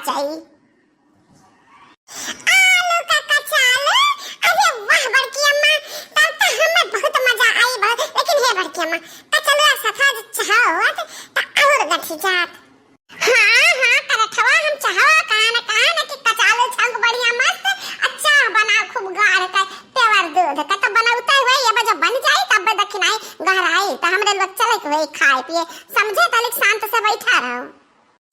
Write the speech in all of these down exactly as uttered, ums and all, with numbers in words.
जाई। आलू का कचालू, अरे वाह बड़की अम्मा, तब तो हमें बहुत मजा आई, बहुत। लेकिन हे बड़की अम्मा, कचलुआ सफा जो चाहो होत, त और गठी जात। हाँ, हाँ, करठवा हम चाहो, कहा न, कहा न कि कचालू छौंक बढ़िया मस्त, अच्छा बनाओ खूब गाढ़ का, pure दूध का, तो बनौते हुए ये बजे बन जाई, तब दखिनाई गहराई, तो हमरे लोग चले के हुए खाए पिए, समझे, तनिक शांत से बैठा रहो।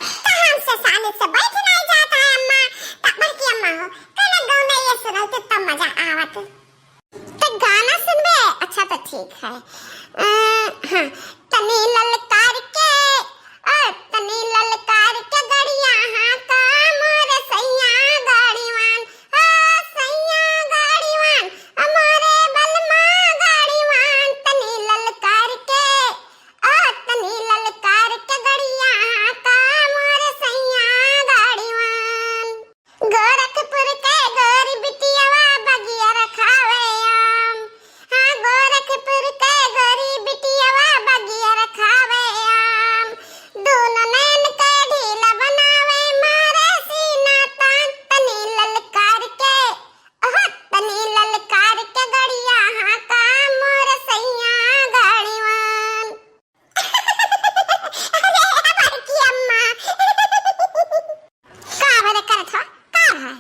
तो हमसे सानी से बैठ नहीं जाता है अम्मा, तब की अम्मा हो, कहना गाना ये सुनाते तब मजा आवत। तो गाना सुनबे? अच्छा तो ठीक है। अ, हाँ। तनी ललकार के, ओ, तनी ललकार के गड़िया हाँ का मोर सैया गाड़ीवान, ओ, सैया गाड़ीवान, ओ, मोरे बलमा गाड़ीवान, तनी ललकार के, ओ, तनी ललकार के गड़िया हाँ का मोर सैया गाड़ीवान। गोरखपुर के गोरी बिटियावा बगिया रखावे आम। हाँ, गोरखपुर के गोरी बिटियावा बगिया रखावे आम। दूनो नैन के ढीला बनावे मारे सीना तान। तनी ललकार के, ओहो, तनी ललकार के गड़िया हाँ का मोर सैया गाड़ीवान। अरे बड़की अम्मा। का भले करत हो? का भाई?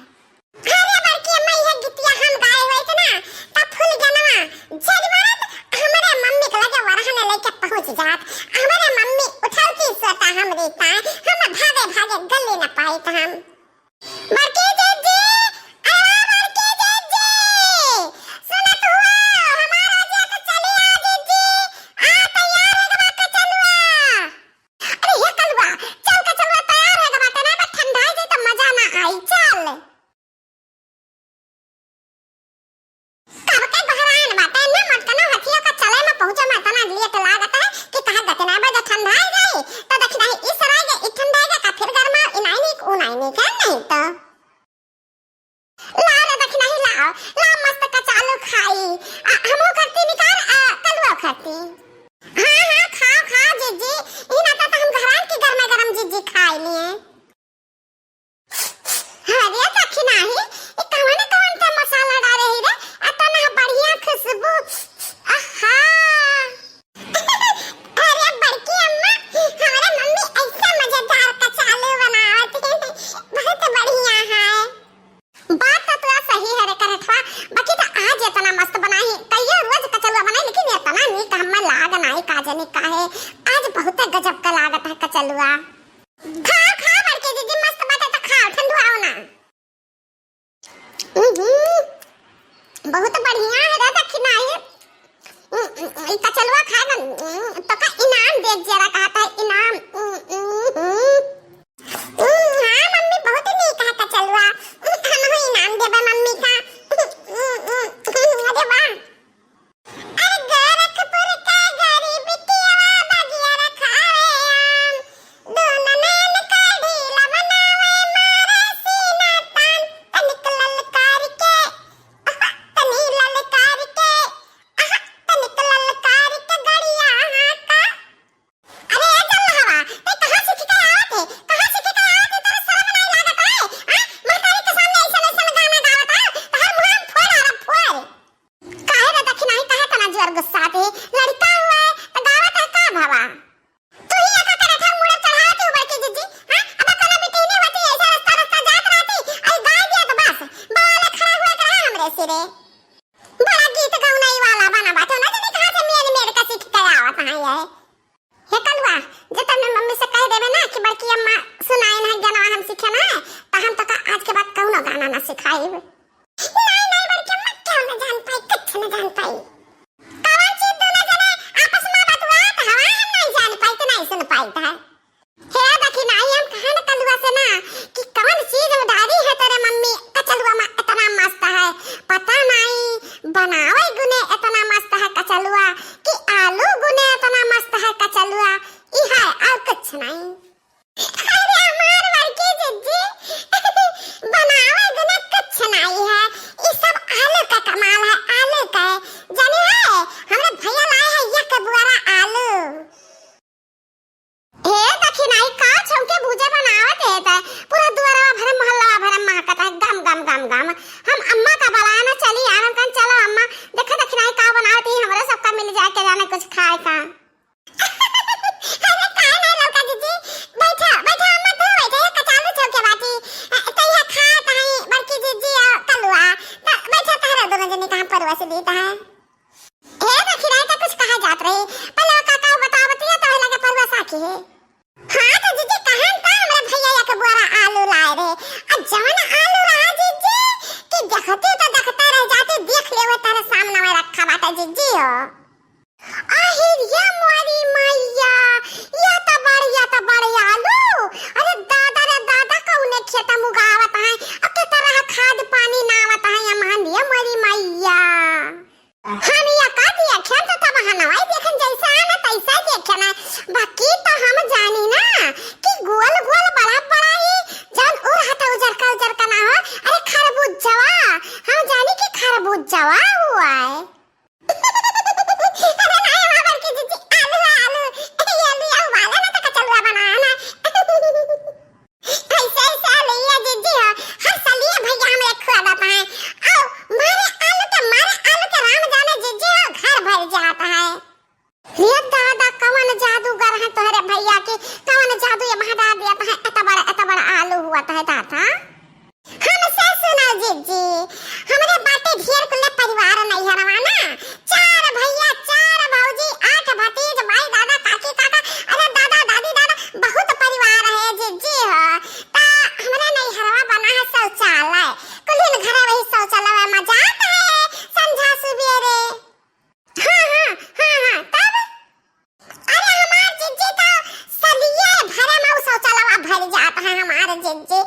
अरे बड़की अम्मा, इहे गीतिया हम गाए होइत ना, त फूल गनवा जजमान हमरे मम्मी के लगे वरहन लेके पहुँच जात। हमरे मम्मी उठौती सोता हमरे ताए, हम भागे भागे गले न पाइत हम। बड़की जीजी, अरे बड़की जीजी, सुनत हुआ, हमार हो जिया तो चली आ जीजी, आ तैयार है गवा कचलुआ। अरे हे कलुआ, चल कचलुआ तैयार है गवा, तना बा ठंडा जाई तो मजा ना आई, चल। कब के बहरान बाटे, ना मटकनो हथियो का चले में पहुँचे में इतना लेट लागत है कि कहा गते ना बा, जब ठंडा जाई तो देख नहीं इस सराय के, इ ठंडा के का फिर गर्मा, इ नाई निक, उ नाई निक है, नहीं तो। लाओ रे, देख नहीं, लाओ, लाओ मस्त कचालू खाई। आ, हमहू करती निकाल, आ, कलुआ करती। हाँ, हाँ, खाओ, खाओ, जीजी। ई ना तो हम घरान की गरमे गरम जीजी खाई लिए। अरे, देख नहीं, ई कवन, कवन के मसाला डाले ही रे? इतना बढ़िया खुशबू। आहा। अरे बड़की अम्मा, हमारे मम्मी ऐसा मजेदार कचालू बनावत है, बहुत बढ़िया है। बात तो तोरा सही है रे करठवा, बाकी तो आज इतना मस्त बनाई, कहियो रोज कचलुआ बनाई, लेकिन इतना नीक हमें लाग नाई, का जाने काहे, आज बहुत गजब का लागत है कचलुआ। खा, खा बड़की दीदी, मस्त बाटे तो खाओ, ठंडुआओ ना। उहुं, बहुत बढ़िया है रे दखिनाई। उम, उम, ई कचलुआ खाए में, उम, तो का इनाम दे जरा कहता है, इनाम। उम, उम, उम। उम, हाँ मम्मी, बहुत नीक है कचलुआ। उम, हमहू इनाम देबे मम्मी का। उम, उम, उम, अरे वाह। अरे गोरखपुर के गरीब टियवा बगिया रखावे आम, दोनों नैन के ढीला बनावे मारे सीना तान, तनिक ललकार के, आहा, तनी ललकार के, आहा, तनिक ललकार के गड़िया हाँका। अरे ए जल्लहवा, ते कहाँ सीख के आवत है? कहाँ सीख के आवत है? तोरे शर्म नाई लागत है? हाँ? महतारी के सामने ऐसन ऐसन गाना गावत है? तोहर मुँह हम फोड़ डालब, फोड़। काहे रे दखिनाही, काहे तना जोर गुस्सात है? लड़का हुआ है, तो गावत है का भवा? तू ही एका करठा मुड़ा चढ़ावत है ऊपर की जीजी, हाँ? अब कोनो बेटी नहीं होती, ऐसा रास्ता रास्ता जात रहती, और गाय दिया तो बस, बवाले खड़ा हुआ तो रहा हमरे सिरे। बड़ा गीत गौनई वाला बना बाटे, ना जाने कहाँ से मेल मेल का सीख के आवत है ये। हे कलुआ, जे तब मैं मम्मी से कह देबे ना कि बड़की अम्मा सुनाए ना गाना हम सीखे ना, तो हम तो का आज के बाद कौनो गाना ना सिखाइब। नहीं, नहीं, बड़की अम्मा क्यों ना जान पाई, कुछ ना जान पाई। कौन चीज दोनों जने आपस में बतुआत हवा, हम नहीं जान पाई, तो नहीं सुन पाई था। हे दखिनाही, हम कहे न कलुआ से ना कि कौन चीज डाली है तेरे मम्मी कचलुआ में इतना मस्त है, पता नहीं बनावे गुने इतना मस्त है कचलुआ कि आलू गुने इतना मस्त है कचलुआ, ई है और कुछ नहीं। अरे हमार बड़की जिज्जी, बनावे गुने कुछ नहीं है, ई सब आलू का कमाल है, आलू का। जाने है, हमरे भैया लाए हैं एक बुआरा आलू। हे दखिनाही, का छौके भूजा बनावत है त पूरा दुआरा गाँव में। हम अम्मा का बुलाए ना चली, आराम कर चलो अम्मा, देखा दखिनाई का बनावत ही, हमरे सबका मिल जाए के जाने कुछ खाए का। अरे काहे नहीं ललका जीजी, बैठा, बैठा अम्मा, तू बैठा, ये कचालू चौके बाटी, अ, तो ये खात हई बड़की जीजी और कलुआ, तो बैठा तहरा दोनों जनी का हम परोस दी तहै। हे दखिनाई तो कुछ कहा जात रही, पहले का का बतावत रही तो लगे परोसा की है। हाँ तो जीजी कहन तो हमरे भैया एक बोरा आलू लाए रहे, आ जवन आलू रहा जीजी कि देखती तो देखता रह जाती, देख लेवे तारे सामने में रखा बाटे जीजी हो। आहिर या मोरी मैया, या त बड़, या त बड़ आलू। अरे दादा रे दादा, कौने खेत में उगावत हैं? अब के तरह खाद पानी ना आवत है, या मान दिया मोरी मैया। हम या का दिया खेत तो तब हनवाई देखन जैसा है ना तैसा देखे ना। बाकी तो हम जानी ना कि गोल गोल बड़ा बड़ा ही जौन उर हटा उजर का उजर का ना हो। अरे खरबूजवा, हम जानी कि खरबूजवा हुआ है। अरे नाहीं, हमार बड़की जीजी, आलू है, आलू। ये आलू, ये आलू वाला ना तो कचलुआ बनाया ना। ऐसे, ऐसे आलू ये जीजी हो, हर साल ये भैया हम एक खुआ देता है। आओ, मारे आलू के, मारे आलू के राम जाने जीजी हो, घर भर जाता है। ये दादा, कवन जादूगर है तोहरे भैया के, कवन जादू ये महदा दिया है, एतना बड़ा, एतना बड़ा आलू हुआ है दादा। हमसे सुनो जीजी, हमरे बाटे ढेर कुल्ले परिवार नैहरवा ना, चार भैया, चार भौजी, आठ भतीज, माई, दादा, काकी, काका, अरे दादा, दादी, दादा, बहुत परिवार है जीजी हो। ता हमरे नैहरवा बना है शौचालय, कुल्हिन घरे वही शौचालय में जात है संझा सुबेरे। हाँ, हाँ, हाँ, हाँ, तब? अरे हमार जीजी तो सलिए भरे में उ शौचालयवा भर जात है हमार जीजी।